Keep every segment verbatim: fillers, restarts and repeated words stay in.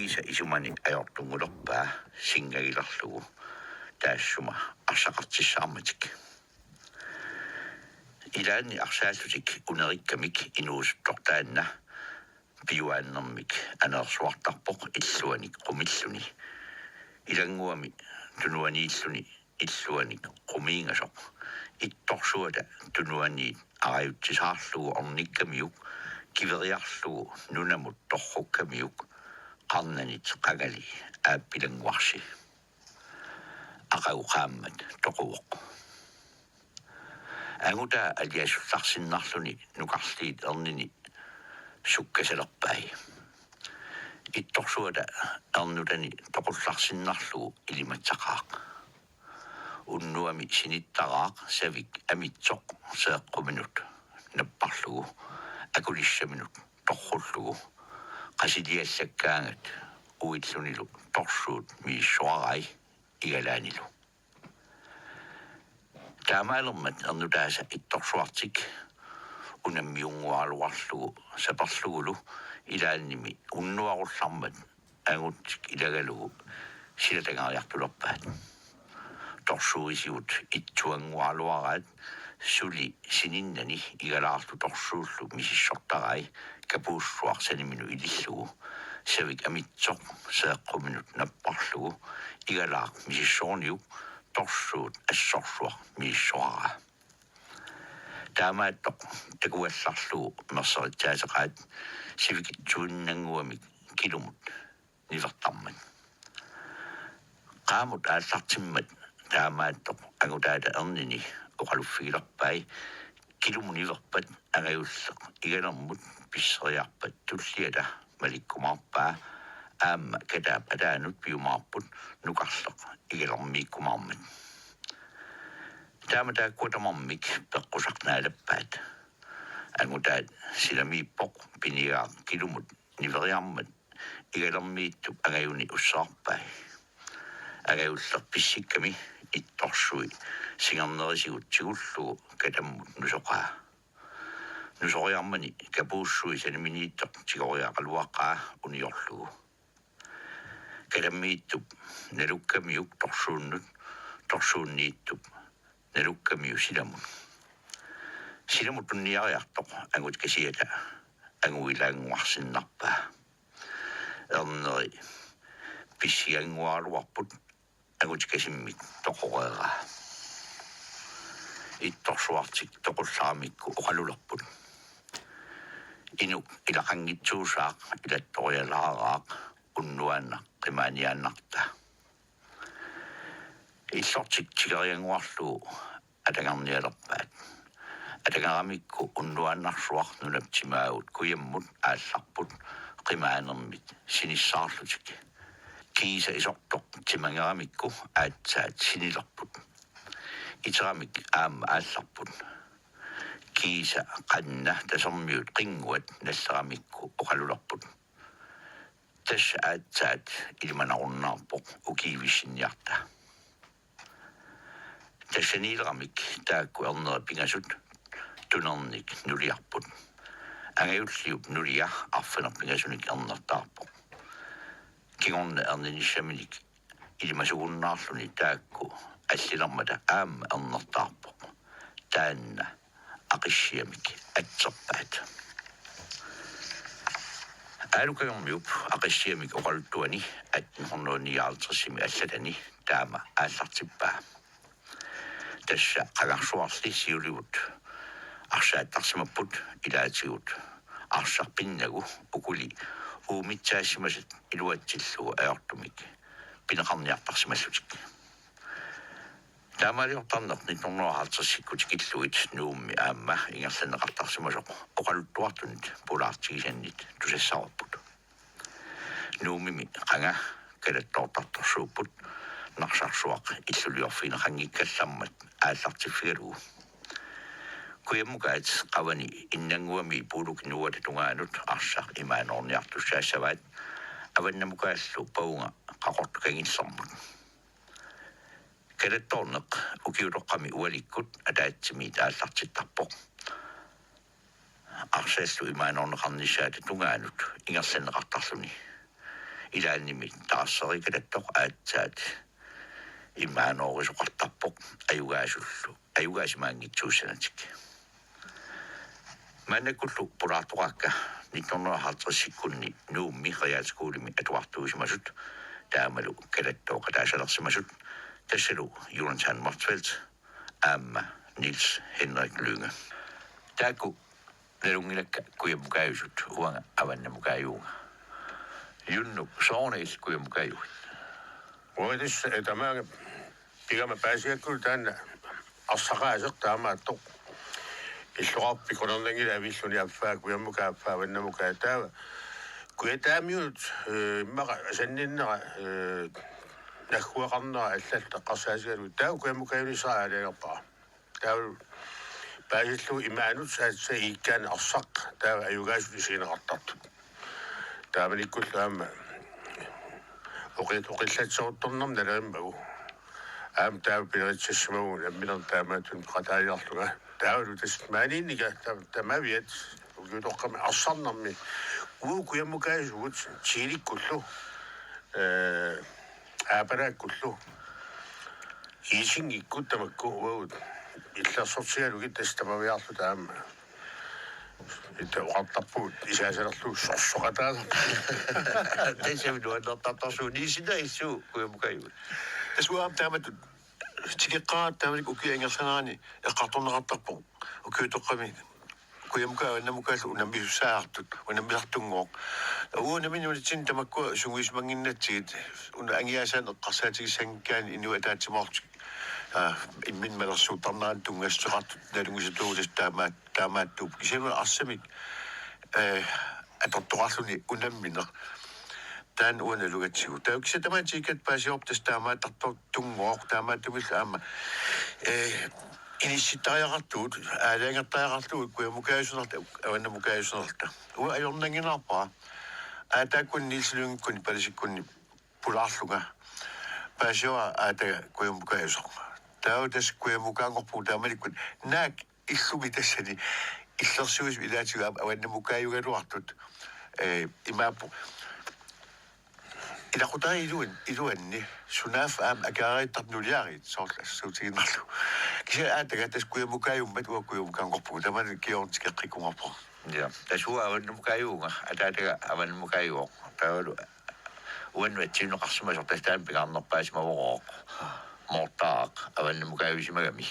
Kiisa isumani ajortunngulerpaa singagilerlugu taassuma arsaqartissaarmatik. Ilaanni arsaallutik unerikkamik inuusuttortaanna piuaannermik aneersuartarpoq illuanik qumilluni. Ilannguami tunuaniilluni illuanik qumiingasoq. Ittorsuata tunuaniit arajutsisaarlugu ornikkamiuk, kiveriarlugu nunamut torrukkamiuk, qarnanit qangali aappilannguarsi. Aqagu qaammat toquvoq. Angutaa aliasullarsinnarluni nukarliit ernini sukkasalerpai. Ittorsuata ernutani toqullarsinnarlugu ilimatsaqaaq. Unnuami sinittaraaq savik amitsoq seeqquminut napparlugu, akulissaminut torrullugu, qasiliallakkaangat uillunilu torsuut misissorarai igalaanilu. Taamaalermat ernutaasa ittorsuartik unammiunnguaraluarlugu saperlugulu ilaannimi unnuarullarmat angutik ilagalugu silatangariartulerpaat. Torsuuisigut itsuannguaraluaraat suli sininnani igalaarlu torsuullu misissortarai kapuussuaq saniminut ilillugu, savik amitsoq seeqquminut napparlugu igalaaq misissorniuk torsuut assorsuaq misissoraraa. Taamaattoq takugallarlugu merseritsaateqaat sivikitsuinnannguamik kilumut nivertarmat. Qaamut aallartimmat taamaattoq angutaata ernini oqaluffigilerpai. Kilumut niverpat angajulleq igalermut pisseriarpat tulliata malikkumaarpaa, aamma kataap ataanut piumaarput nukarleq igalermiikkumaarmat. Taama taakkua tamarmik peqqusaq naalappaat. Angutaat silamiippoq pinigaaq kilumut niveriarmat igalermiittup angajuni ussaarpai. Angajulleq pissikkami ittorsui singernerisigut tigullugu katammut nusoqaa. Nusoriarmani kapuussui saniminiittoq tigoriaqaluaqaa uniorlugu. Katammiittup nalukkamiuk torsuunnut, torsuunniittup nalukkamiuk silamut. Silamut tunniariartoq angutikasiata anguilaannguarsinnarpaa. Erneri pissiannguaraluarput angutikasimmik toqoreeraa. Ittorsuartik toqullaramikku oqalulerput: Inuk ilaqanngitsuusaaq ilattorialaaraaq unnuaannaq qimaaniaannarta. Illortik tigeriannguarlugu atagarnialerpaat. Atageramikku unnuaannarsuaq nunap timaagut kujammut aallarput qimaanermit sinissaarlutik. Kiisa isortoq timageramikku aatsaat sinilerput. Iteramik aamma aallarput. Kiisa qanna tasermiut qinnguat nalleramikku oqalulerput: Tassa aatsaat ilimanarunnaarpoq ukiivissinniarta. Tassaniileramik taakku erneri pingasut tunernik nuliarput. Angajulliup nulia arfineq-pingasunik ernertaarpoq. Kingorna erninissaminik ilimasugunnaarluni taakku allilermata aamma ernertaarpoq. Taanna Aqissiamik atserpaat. Aalu Kajormiup Aqissiamik oqaluttuani atten hundrede nioghalvtredsimi allatani taama aallartippaa. Tassa qangarsuarli siulivut arsaattarsimapput ilaatigut arsaq pinnagu ukuli uumitsaassimasat iluatsillugu ajortumik pineqarniartarsimallutik. Taamaaliortarneq nitten hundrede og halvtredsikkut tikillugit Nuummi aamma ingerlanneqartarsimasoq oqaluttuartunit pulaartigisannit tusassavarput. Nuummimi qanga kalattoortartorsuupput Narsarsuaq illuliorfigineqanngikkallarmat aallartiffigalugu. Kujammukaat qavani Innannguami Puulukinuuata tungaanut arsaq imaanoorniartussaassavaat, avannamukaallu pavunga Qaqortukangillermut. Kalattoorneq ukiutoqqami ualikkut ataatsimiit aallartittarpoq, arsallu imaanoorneqarnissaata tungaanut ingerlanneqartarluni. ilaannimi taarserikalattoq aatsaat imaanoorisoqartarpoq ajugaasullu, ajugaasimaanngitsuussanatik. Maannakkullu pulaartoqaakka nitten hundrede og halvtredsikkunni Nuummi realskolemi atuartuusimasut, taamalu kalattooqataasalersimasut, tassalu Jonathan Motzfeldt aamma Niels Henrik Lynge. Taakku nalunngilakka kujammukaajusut, uanga avannamukaajuunga. Junnu, sooruna illit kujammukaajuit? Uanga tassa, eh, tamaanga pigama paasigakkulu taanna arsaqaaseq taamaattoq. Illoqarfik qularnanngilaq avilluni affaa kujammukaa affaa avannamukaa, taava kujataamiunut, eh, immaqa asanninnera, eh, naggueqarnera allallu eqqarsaatigalugu taava kujammukaajunissara aalajangerpara. Taava paasillugu imaanut aatsaat iikkaanni arsaq, taava ajugaasut isigineqartartut. Taamanikkullu aamma oqi-, oqillatseruttornermik nalerimmagu. Aamma taava pileritsassimavugut nammineq taamaattunik peqataaliarlunga. Taavalu tassa maaniinnikka ta-, tamaviat ukiutoqqami arsarnermi. Uagut kujammukaajusut Tiilikkullu, eh, Aapalaakkullu, Iisingikkut tamakku uagut illersortigalugit tassa tamaviaarluta aamma. Itta oqartarpugut isaasalerlugu sorsoqataasarput. Tassami nuannertartorsuuvoq. Niels, illit sooq kujammukaajuit? Tassa uanga aamma taamatut tikeqqaaratta taamanikkut ukiup ingerlanerani eqqartorneqartarpoq ukiutoqqami kujammukaajut avannamukaallu unammisussaasartut, unammisartunngooq. Uagut nammineq nunatsinni tamakkua sungiusimannginnatsigit, una angiaasaanik eqqarsaatigissanngikkaanni inuit ataatsimoorlutik, aa, imminut malersuuttarneranut tunngassuteqartut nalunngisatuuvugut tassa taamaat-, taamaattuupput. Kisianni arsamik, eh, atortoqarluni unammineq. Taanna uanga nalugatsigu. Taava kisianni tamaat tikikkatta paasivarput tassa taamaattartortunngooq, taamaattumillu aamma, eh, inissittariaqartugut, aalajangertariaqarlugu kujammukaajusunerluta, avannamukaajusunerluta. Uanga ajornannginnerpara. Aataakkut Niels Lyngekkut palasikkunni pulaarlunga paasivara aataga kujammukaajusoq. Taava tassa kujammukaanngorpugut taamanikkut naak illumi tassani illersuisut ilaatigut aamma avannamukaajugaluartut, eh, imaappoq. Ilaqutariit iluan-, iluanni sunaaffa aamma akeqareertartut nuliariit soorlu assersuutigiinnarlugu. Kisianni aataga tassa kujammukaajummat uanga kujammukaanngorpugut, tamanna kingorna tikeqqikkunngorpoq. Ja, tassa uanga avannamukaajuunga, ataataga avannamukaajuvoq. Taavalu uannut atsiunneqarsimasoq tassa taanna pingaarnerpaasimavoq. Moortaaq avannamukaajusimagami.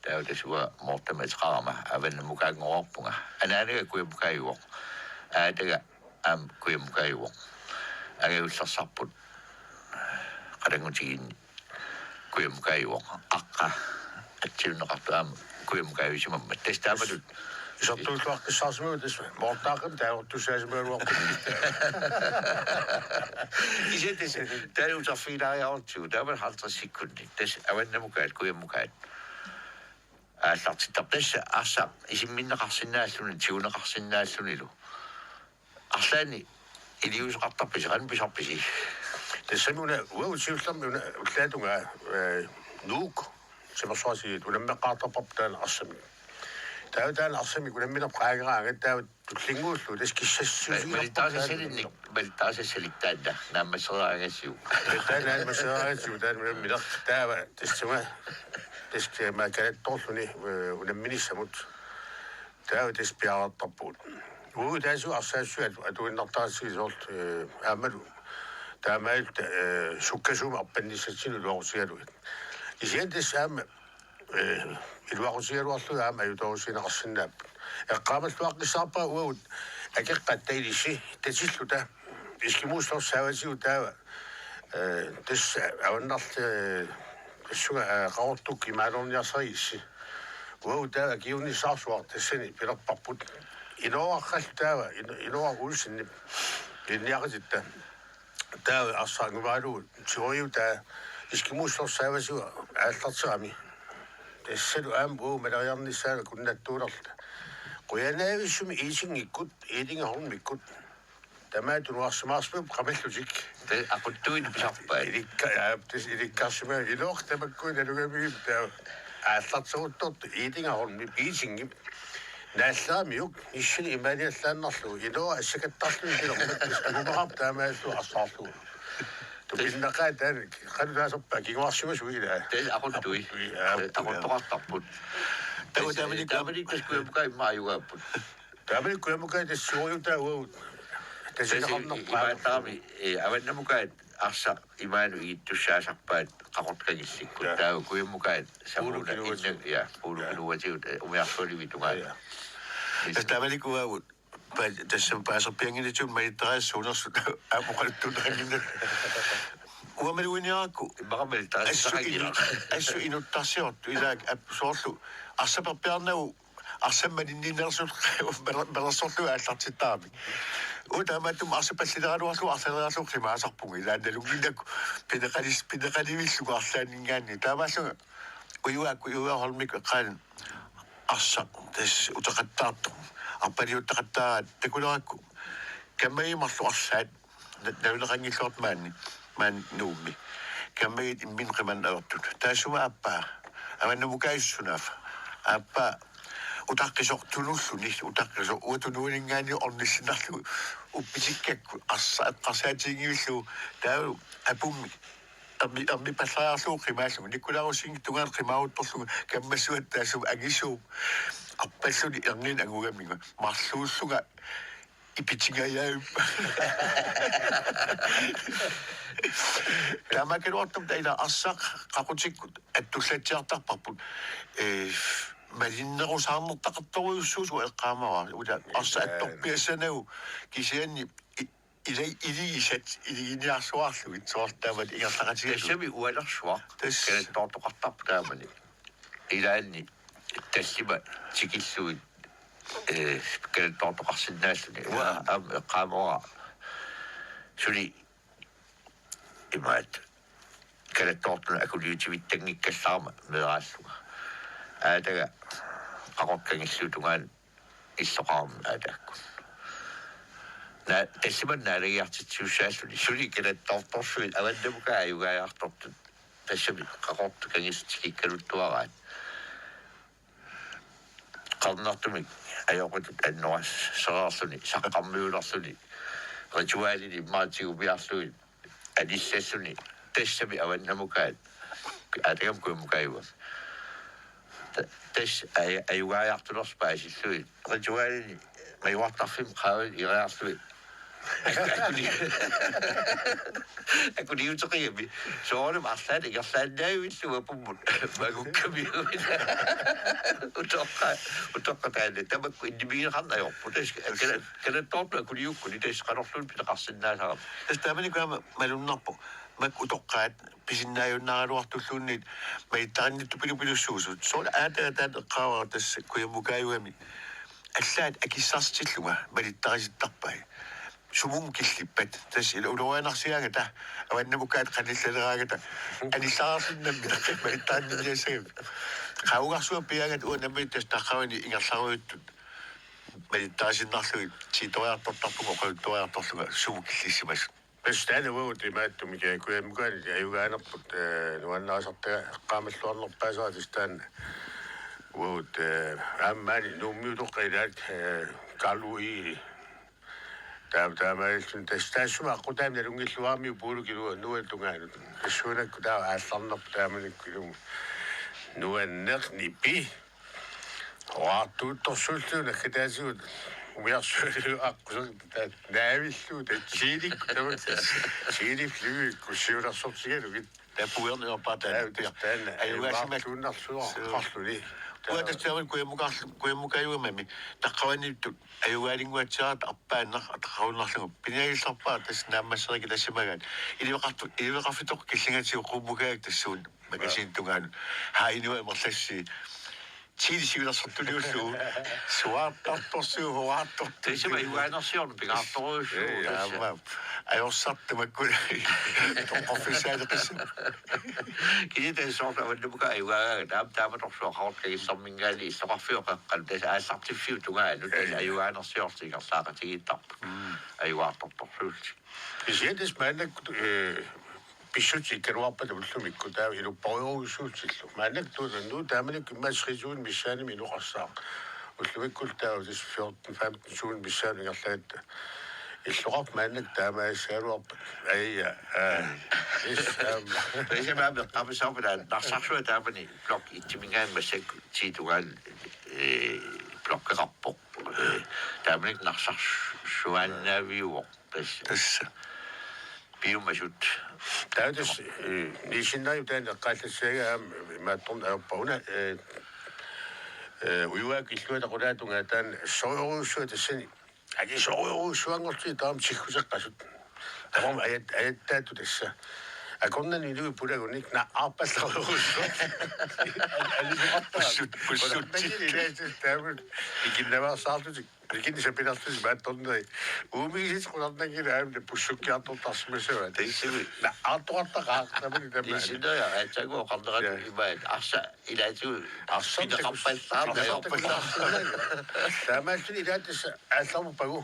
Taava tassa uanga Moortamik ateqarama avannamukaanngorpunga. Anaanaga kujammukaajuvoq. Aataga aamma kujammukaajuvoq. Angajullersarput qatanngutigiinni kujammukaajuvoq. Aqqa atsiunneqartoq aamma kujammukaajusimammat. Tassa taamatut isertuulluaqqissaarsimavugut tassa Moortaaqimik taagortussaasimagaluarpugut. Kisianni tassa taanna uterfigilaariarutsigu taama halvtredsikkunni. Tassa avannamukaat, kujammukaat aallartittarput. Tassa arsaq isimminneqarsinnaalluni, tiguneqarsinnaallunilu. Arlaannik iliuuseqartarpisi, qanoq pisarpisi? Tassami una uagut siullermik una ullaatungaa, eh, Nuuk timersoqatigiit unammeqqaartarparput taanna arsamik. Taava taanna arsamik unamminerput qaangeraangat taava tullinnguullugu tassa kissassusiorput. Malittarisassalinnit, malittarisassalik taanna naammassereeraangassiuk. Taanna naammassereeraangassiuk taanna unammineq taava tassunga tassa maakkalattoorluni, eh, unamminissamut. Taava tassa piareertarpugut. Uagut taassuma arsaassuit atuinnartaratsigu soorlu, eh, aammalu taamaalilluta, eh, sukkasuumik arpannissatsinnut iluaqutigalugit. Kisianni tassa aamma, eh, iluaqutigaluarlugit aamma ajutoorutigineqarsinnaapput. Eqqaamalluaqqissaarpara uagut akeqqatta ilissi tatilluta. Eskimoossorsaavatigut taava, eh, tassa avannarli, eh, tassunga, eh, Qaqortukkut imaaliorniarsarigissi. Uagut taava akiuunnissaarsuaq tassani pilerparput. Inoorarallu taava, Ino-, Inooraq Olsenip ilinniaqatitta. Taava arsaq angumaalugu tigoriutaa eskimoossorsaavatigut aallarterami. Tassalu aamma uagut maleriarnissaanut akunnattuulerluta. Qujanarsuarmi Iisingikkut, Iitinga Holmikkut. Tamaat tunuarsimaarsimavoq qamallutik. Tassa aquttuinnaq pisarpaat. Ilikka-, aa, tassa ilikkarsimagunik Inooq tamakku nalugamigit taava aallarteruttortut Iitinga Holmip Iisingip Naalleramiuk nissini imaaniallaannarlugu, inuup assakattarluni pilermat, tassa tigumaarput taamaallugu arsaarlugu. Tupinnaqaat taanna qanoq taaserpaa, kinguarsimasuit ilaa. Tassa aquttui. Aquttui, aa. Aquttoqartarput. Taava taamani, taamani tassa kujammukaat immaqa ajugaapput. Taamani kujammukaat tassa suuriutaa uagut. Tassa tasiqarnerpaa. Imaattarami, eh, avannamukaat arsaq imaanut igittussaasarpaat Qaqortup kangillikkut. Ja. Taava kujammukaat samuuna Puulukiluatigut. Innak, ja, Puulukiluatigut, eh, umiarsualivik tungaanut. Ja. Tassa taamanikkut uagut. Pa-, tassa paaserpianngilaq malittarisassat suunersut aamma oqaluttuunneqannginnakku. Uanga maluginiarakku. Immaqa malittarisassat assut aqaguakku. Inut-, assut inuttarsiortut ilaat ap-, soorlu arsaq perpiarnagu arsaq malinniinnersoq maler-, malersorlugu aallartittarami. Uanga taamaattumik arsaq pallileraluarlugu arsaleriarlugu qimaasarpunga ilaannalunnginnakku pineqalis-, pineqalivillugu arlaanninngaanniit. Taamaallunga ujuaakku Ujuaaq Holmip eqqaani arsaq tassa uteqattaartoq. Arpaliuteqattaaraat takulerakku. Kammagiit marluk arlaat na-, naluneqanngilluartut maani, maani Nuummi. Kammagiit imminnut qimanneq ajortut. Taassuma aappaa. Avannamukaat sunaaffa. Aappaa utaqqisoq tunulluni, utaqqisoq uanga tunuaninngaanniit ornissinnarlugu uppitikkakku arsaq eqqarsaatiginngivillugu taava apummi Ermi-, ermipallariarlugu qimaallugu. Nikulaarussinnit tungaanut qimaaruttorlugu kammassuat taassuma angisuup arpalluni erniinnaq angugamigama. Marluullunga ipitingajaavippa. Taamaakkaluartumik taava ilaa arsaq qaqutikkut attullatsiartarparput. Ee, malinnerusaarnertaqartorujussuusoq eqqaamavara. Uta arsaq attorpiassanagu kisianni i-, ila-, iligisat, iliginiarsuarlugit, soorlu taamatut ingerlaqatigalugit. Tassami ualersuaq. Tassa. Kalattoortoqartarpoq taamani. Ilaanni tallimat tikillugit, eh, kalattoortoqarsinnaalluni. Uanga, jaa, aamma eqqaamavara. Suli imaattoq. Kalattoortunut akuliutivittanngikkallarama meeraallunga. Aataga Qaqortup kangilliup tungaanut illoqarami aatakkut. Naa-, tallimat naalagiartitsisussaalluni. Suli kalattoortorsuit avannamukaat ajugaajartortut. Tassami Qaqortup kangilliup tikikkaluttuaraat. Qernertumik ajoqutut annorasereerluni, saqqarmiulerluni, ritualini immaqa tigupiarlugit, anillalluni, tassami avannamukaat, aatagami kujammukaat ajugami. Ta-, tassa aj-, ajugaajartulersoq paasillugit, ritualini, majuartarfimmi qaavani iriarlugit, Akuli-, akuliuteqigami. Soorunami arlaat ingerlaannaavillugu apummut. Magukkamiuit. Utoqqa-, utoqqaat taanna. Tamakku innimigineqarneq ajorput. Tassa kala-, kalattoortut akuliukkuni tassa qanorluunniit pineqarsinnaasarami. Tassa taamanikkut aamma malunnarpoq. Makku utoqqaat pisinnaajunnaaraluartulluunniit malittarinnittupilupilussuusut. Soorlu aataga taanna eqqaavara tassa kujammukaajugami. Allaat akissarsitillunga malittarisittarpai. Sumut killippat. Tassa ila ulorianarsigaangata. Avannamukaat qanillaleraangata. Anillaraarluni nammineq malittarinninniassagami. Qaungarsuaq pigaangata uanga nammineq tassa taqqavani ingerlarujuttut. Malittarisinnarlugit tiitoriartortarpunga oqaluttuariartorlunga sumut killissimasut. Tassa taanna uagut imaattumik kujammukaanit ajugaanerput, eh, nuannarisartaga eqqaamalluarnerpaasara tassa taanna uagut, eh, aamma maani Nuummi utoqqaat ilaat, eh, Karl Ui. Taava taamaalilluni tassa taassuma aqqutaani nalunngilluaramiuk Puulukiluat nuanneq tungaanut. Tassuunakkut taava aallarnerput taamanikkut ilumut. Nuanneq nipi. Oqartuuttorsuullugu naggataatigut umiarsualilu aqqusertut taanna naavillugu tatsiilikku tamakku. Siilip livikku siulersortigalugit. Taava puiorneq ajorpara taanna. Taava tassa taanna. Ajugaasimasoq. Ajugaartuunnarluarluni. Uanga tassa taava kujammukaarlu-, kujammukaajugami. Taqqavaniittut ajugaalinnguatsiaratta arpaannaq ataqarunnarlugu. Piniagillarpara tassa naammassereerikka tassimagaat. Iliveqartu-, iliveqarfitoq killingatigut qummukajak tassuuna. Magasini tungaanut. Haa inua imerlassi. Tiili siulersortuniullugu. Suaartartorsuuvoq, suaartartorsuuvoq. Tassa ajugaanarsiorneq pingaartorujussuuvoq. Ee, tassa. Aamma. Ajorsartut makkua. Toqqorfissaaleqissaaq. Kisianni tassa soorlu avannamukaat ajugaagaangat. Aamma taamatorsuaq Qaqortup Kangillerminngaanniit illoqarfiup qeqqanut. Tassa aallartiffiup tungaanut. Tassa ee, ajugaanarsiorlutik ingerlaaqatigiittarput. Mm. Ajugaartortorsuullutik. Kisianni tassa maannakkut, ee, pissutsit ikkaluarpata ullumikkut taava ilupparujorujussuutillu. Maannakkut tuuta nuut taamanikkut immaqa tredive missaanimi inoqassaaq. Ullumikkullu taava tassa fjorten femten tusind missaanut ingerlagatta. Illoqarfik maannakkut taamaassagaluarpat. Aja, aa, is, aamma. Tassami eqqaamassavarput Narsarsuaq taamani blok et-iminngaanniit massakkut ti tungaanut, ee, blokkeqarpoq. Ee, taamanikkut Narsarsuaannaaviuvoq tassa. Tassa. Piumasut. Taava tassa, ee, Niels Henrik taanna eqqaallassaagaa aamma imaattorneq ajorpara una, ee, ee, Ujuakkap illuata qulaatungaa taanna sorujussuaq tassani. Aki sorujussuanngorlugit taama tigguteqqasut. Tamarmik ajat-, ajattaattut tassa. Akornanni iluit pulagunik naarpallarujussuaq. Pussut, pussut. Qularnanngilaq ilaatit taamani. Ikinnaveersaarlutik. Ikinni sapilerlutik imaattorneri. Uumigisat qularnanngilaq aamma pussukkiartortarsimassavaat. Tassami. Naartoqartaqaaq taamani taama. Niels Henrik aatsaannguaq oqarnerat. Ja. Imaat arsaq ilaatigut. Arsaq pineqarpallaarneq. Pineqarpallaarneq. Taamaalluni ilaat tassa aallarpagu.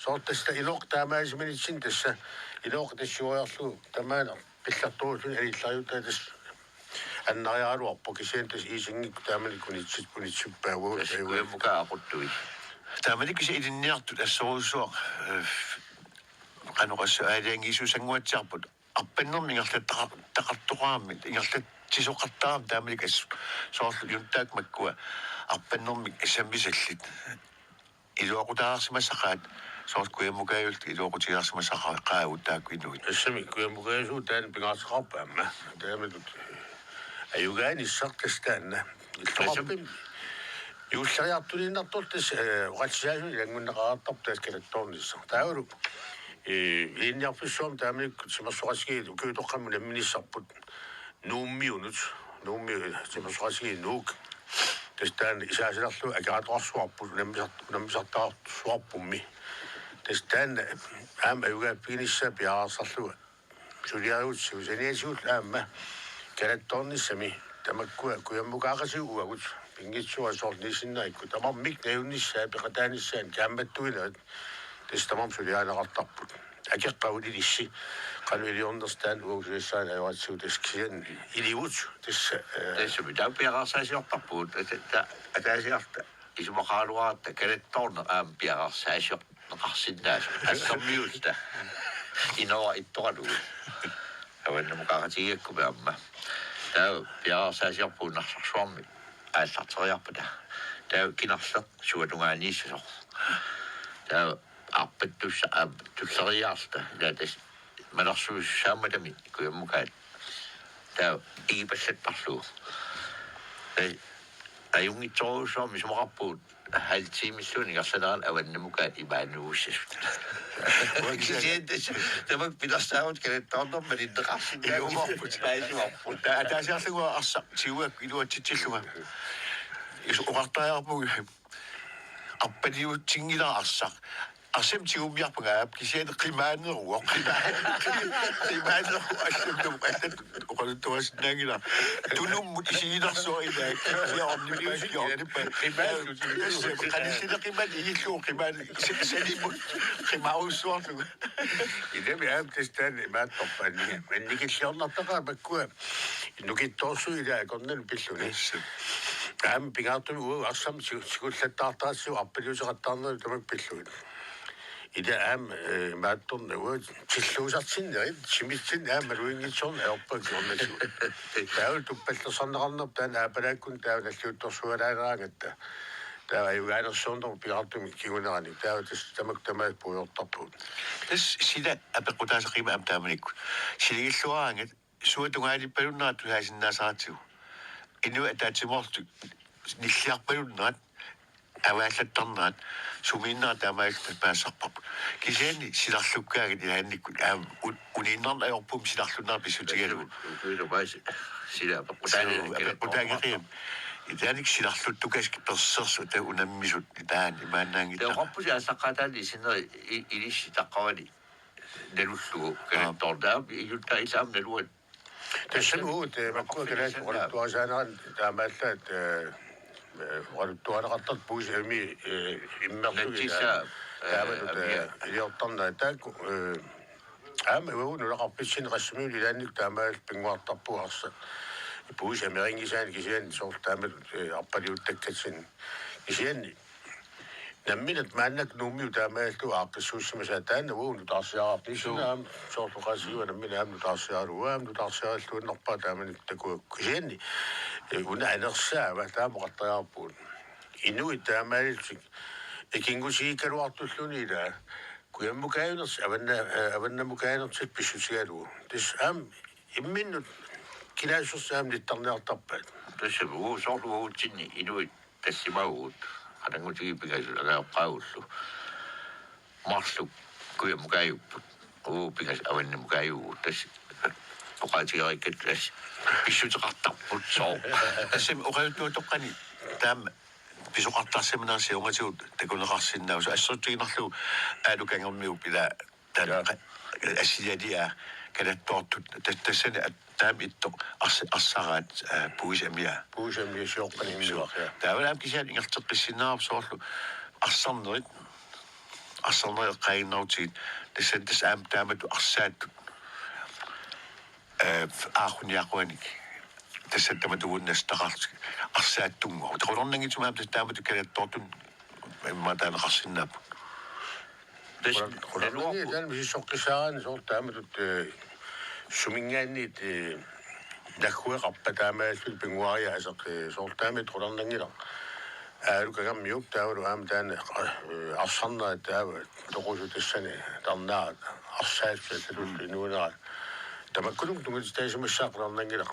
Soorlu tassa Inooq taamaasimanitsinni tassa Inooq tassa siuariarlugu tamaana qillertuulluni anillariuttaa tassa annariaraluarpoq kisianni tassa Iisingikkut taamanikkut unitsit-, unitsippaat uagut. Tassa tajuat. Kujammukaat aquttui. Taamanikkut kisianni ilinniartut assorujussuaq, ee, qanoq assut aalajangiisuusannguatsiarput. Arpannermik ingerlattaqa-, taqartoqarami, ingerlatsisoqartarami taamanikkut assut. Soorlu Junttaak makkua arpannermik sammisallit. Iluaqutaarsimassaqaat, soorlu kujammukaajullutik iluaqutigiarsimassaqaagut taakku inuit. Tassami kujammukaajusut taanna pingaartoqarpoq aamma. Taamatut ajugaanissaq tassa taanna. Illoqarfimmi juulleriartuliinnartorlu tassa, ee, oqallisaasut ilanngunneqareertarput tassa kalattoornissaq. Taavalu, ee, ilinniarfissuarmi taamanikkut timersoqatigiit ukiutoqqami unamminissarput. Nuummiunut, Nuummi timersoqatigiit Nuuk. Tassa taanna isaasilerlugu akeratorsuarput, unammisart-, unammisartarsuarpummi. Tassa taanna aamma ajugaaffiginissaa piareersarlugu. Suliariutsigu saniatigut aamma kalattoornissami tamakkua kujammukaaqatigut uagut pinngitsoorsuarnik sinnaikku tamarmik najunnissaat peqataanissaat kaammattuinerat. Tassa tamarmik suliarineqartarput. Akeqqavulilissi. Qanoq iliornersoq taanna uagut sulissaannik ajoratsigu tassa kisianni ilivut tassa, ee. Tassami taava piareersaasiortarpugut. Tassa ta-, ataasiarta isumaqaraluaratta kalattoorneq aamma piareersaasiorneqarsinnaasoq. Assermiuuta. Inoora ittoralugu. Avannamukaaqatigiikkumi aamma. Taava piareersaasiorpugut Narsarsuarmi aallarteriarpata. Taava Kinarleq suatungaaniissasoq. Taava arpattussa-, aap, tulleriiaarluta. Ilaa tassa malersuisussaammatami kujammukaat. Taava igipallattarlugu. Ee, ajunngitsorujussuarmik isumaqarpugut halv timilluunniit ingerlanerani avannamukaat imaanuussasut. Kisianni tassa tamakku pilersaarutit kalattoornermik malinneqarsinnaanngillat. Ilumoorput. Paasivarput. Taava ataasiarlunga arsaq tiguakku iluatsitsillunga. Is oqartariaqarpugut. Arpaliutsinngilara arsaq. Arsaq tigummiarpunga aap kisianni qimaaneruvoq. Qimaaneruvoq allatut allatut oqaluttuasinnaanngilaq. Tunummut isigilersuaq ilaa. Kisianni ornippa, kisianni ornippa. Qimaallutik. Qanillillu qimaat igillugu qimaat se-, salimut qimaarussuarlugu. Ilami aamma tassa taanna imaattorpaat. Annikilliornartaqaat makkua. Nukittoorsuit ilaa akornanni pillugit. Aamma pingaartumik uagut arsaq tigu-, tigullattaartaratsigu arpaliuteqattaarnerit tamakku pillugit. Ilaa aamma, ee, imaattorneq uagut tilluusartinnerit, timitsinni aamma maluginngitsoorneq ajorpakka ornatigut. Taava tuppallersarneqarnerput taanna aapalaakkunni taava nalliuttorsualaaraangatta. Taava ajugaanersiornermut pingaartumik kinguneranik. Taava tassa tamakku tamaasa puigortarpugut. Tassa sila apeqqutaasaqimmat aamma taamanikkut. Siligilluaraangat suut tungaanippaluunnerat tusaasinnaasaratsigu. Inuit ataatsimoortut nilliarpalunnerat, avaallattarnerat, sumiinnerat taamaalilluta paassarparput. Kisianni silarlukkaangat ilaannikkut aamma un-, uniinnarneq ajorpummi silarlunnerat pissutigalugu. Ukiutopaasi sila apeqqutaangi-, suu, apeqqutaageqiam. Ilaannik silarluttukasik persersoq taava unammisut taanna imaannaanngitsoq. Taava oqarpusi aallaqqaataani isinneri i-, ilissi taqqavani nalullugu. Aap. Kalattoorneq aamma Junttaaq ilaa aamma naluat. Tassami uagut, ee, makkua kalaat oqaluttuarisaanerat taamaallaat, ee, ee, oqaluttuarineqartartut puisit amii, ee, immerlugit. Natsissaa, ee, taamatut, ee, amia. Iliortarnerat taakku, ee, aamma uagut nunaqarfitsinni Qassimiunut ilaannikkut taamaalilluta pinnguartarpugut arsaq. Puisit amerinngisaanni kisianni soorlu taamatut, ee, arpaliuttakkatsinni. Kisianni namminneq maannakkut Nuummiut taamaalillutik aaqqissuussimasaat, taanna uagut nutaarsiaraarput. Suu. Taanna soorlu qaasiua namminneq aamma nutaarsiaralugu, aamma nutaarsiarilluinnarpara taamani takuakku. Kisianni, eh, una anersaava taama oqartariaqarpugut. Inuit taamaalillutik ikinngutigikkaluartulluni ilaa kujammukajunertik avanna-, eh, avannamukaajunertik pissutigalugu. Tassa aamma imminnut kinaassusertik aamma nittarniartarpaat. Tassa uagut soorlu uagutsinni inuit tassimavugut, qatanngutigiit pingasut angajoqqaagullu. Marluk kujammukajupput. Uagut pingasut avannamukaajuvugut. Tassa oqaatigereerikkatta tassa pissuteqartarput sooq. Tassami oqaluttuatoqqani taama pisoqartarsimanersi ungatigut takuneqarsinnaavoq. Assersuutigiinnarlugu Aalu Kangermiup ilaa taanna. Jaa. Qa-, assilialia kalattoortut tas-, tassani at-, taama ittoq ars-, arsaraat, aa, puisamia. Puisamia sioqqani immiuaq, jaa. Taava aamma kisianni ingerlateqqissinnaavarput soorlu arsarnerit, arsarnerit eqqaaginnarlutigit, tassani tassa aamma taamatut arsaattut, ee, aaqquniaquanik. Tassa tamatuguna nassuiaqarlutik arsaattunngooq. Qularnanngitsumik aamma tassa taamatut kalattoortut immaqa taaneqarsinnaapput. Tassa Qula-, qularnanngilaq naluarput. Taanna misissoqqissaaraanni soorlu taamatut, ee, suminngaanniit, ee, naggueqarpat taamaalillutik pinnguariaaseq, ee, soorlu taamatut qularnanngilaq. Aalu Kangermiup taavalu aamma taanna, ee, arsarnerat taava toqusut tassani tarnaat arsaassat tatussu inuunera. Tamakkununnga tungujortaasimassaaq qularnanngilaq.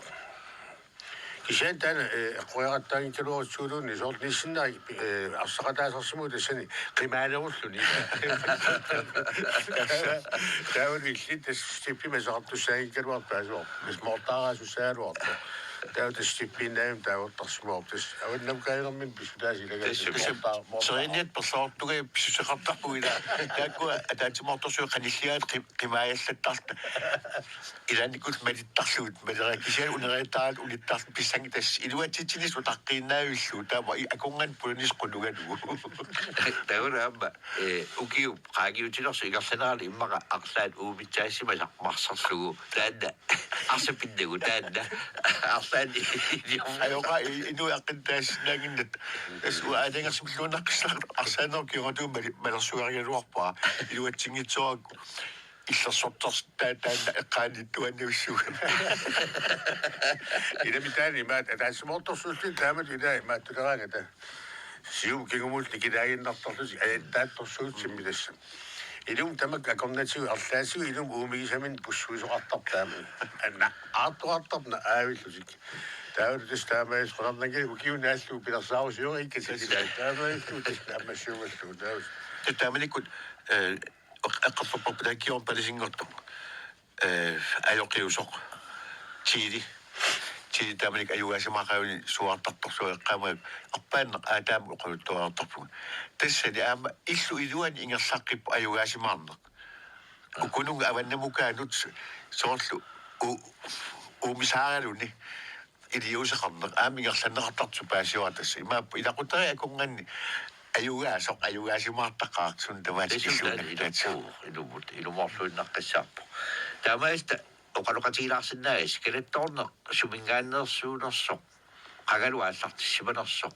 Kisianni taanna, ee, eqqoriaqattaanngikkaluarutsigu soorlu nissinneri, ee, arsaqataasarsimavoq tassani qimaanerulluni. Taava illit tassa steppi masaqartussaanngikkaluartoq taasuarpoq. Tassa moortaaraasussaagaluarpoq. Taava tassa steppiinnaavimmi taagortarsimavoq. Tassa avannamukaajunermini pissutaasa ilagaat. Tassa moortaa-, moortaa-, seriniat perloortugai pissuseqartarpugut ilaa. Taakkua ataatsimoortorsuit qanilliaat qi-, qimaajallattarluta. Ilaannikkut malittarlugit, malera kisianni uneriattaraat unittarluta pissanngilaq tassa iluatsitsinissaq utaqqiinnaavillugu, taama i-, akornanni pulanisut qunugalugu. Taava aamma, ee, ukiup qaangiutilersup ingerlanerani immaqa arlaat uumitsaasimasaq marserlugu. Taanna arsaq pinnagu taanna. Arlaanni. Ajoqaaq i-, inuit aqqutissinnaaginnartut. Tassa uanga aalajangersimilluinnaqqissaarpara arsaanerup kingornatigut mali-, malersugarigaluarpara. Iluatsinngitsoorpara. Illersortarsi-, taa-, taanna eqqaaniittuaannarsuuvoq. Ilami taanna imaattoq ataatsimoortorsuullutik taamatut ilaa imaattuleraangata. Siumut kingumullu nikilaaginnartarlutik ajattaattorsuutsimmik tassa. Ilumut tamakku akornatigut arlaatigut ilumut uumigisaminnik pussuisoqartarput taama. Anna aartoqartarput naavillutik. Taavalu tassa taamaalillutik qularnanngilaq ukiup naallugu pilersaarusiorikkatik ilaa. Taamaalillutik tassa naammassiugallugu taava. Taamanikkut, ee, eq-, eqqortorparput taakku Kiorn Pallesen-ngortoq. Ee, ajoqiusoq. Chili. Chili taamanikkut ajugaasimaaqaani suaartartorsuaq eqqaamavara arpaannaq aataamik oqaluttuartarpugut. Tassani aamma illup iluani ingerlaqqipput ajugaasimaarneq. Ukununnga avannamukaanut soorlu u-, uumisaaraluni iliuuseqarneq aamma ingerlanneqartartoq paasivarput tassa. Imaappoq ilaqutariit akornanni ajugaasoq, ajugaasimaartaqaaq suna tamaat. Tassa illuuna taanna ilaqquu, ilumut, ilumoorluinnaqqissaarpoq. Taamaalilluta oqaloqatigilaarsinnaagassi kalattoorneq suminngaanneersuunersoq, qangalu aallartissimanersoq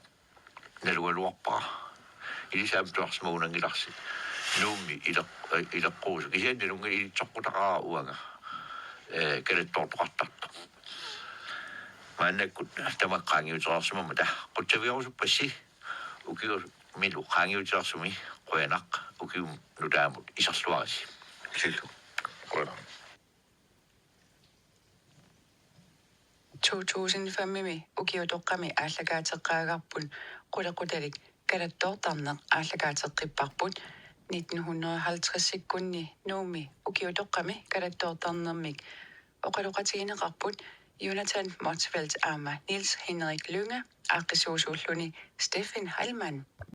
nalugaluarpara. Ilissi aamma tuarsimagunanngilarsi. Nuummi ileq-, ileqquusoq. Kisianni nalunngilara ilitsoqqutaqaara uanga. Ee, kalattoortoqartartoq. Maannakkut tamakku qaangiutereersimammata. Qutsavigerusuppassi ukiumilu qaangiutereersumi qujanaq ukiumut nutaamut iserluarisi. Illit. Qujanaq. To tusind fem-imi ukiutoqqami aallakaateqqaagarput qulequtalik kalattoortarneq aallakaateqqipparput. Nitten hundrede og halvtreds-ikkunni Nuummi ukiutoqqami kalattoortarnermik oqaloqatigineqarput Jonathan Motzfeldt aamma Niels Henrik Lynge, aaqqissuusuulluni Steffen Heilmann.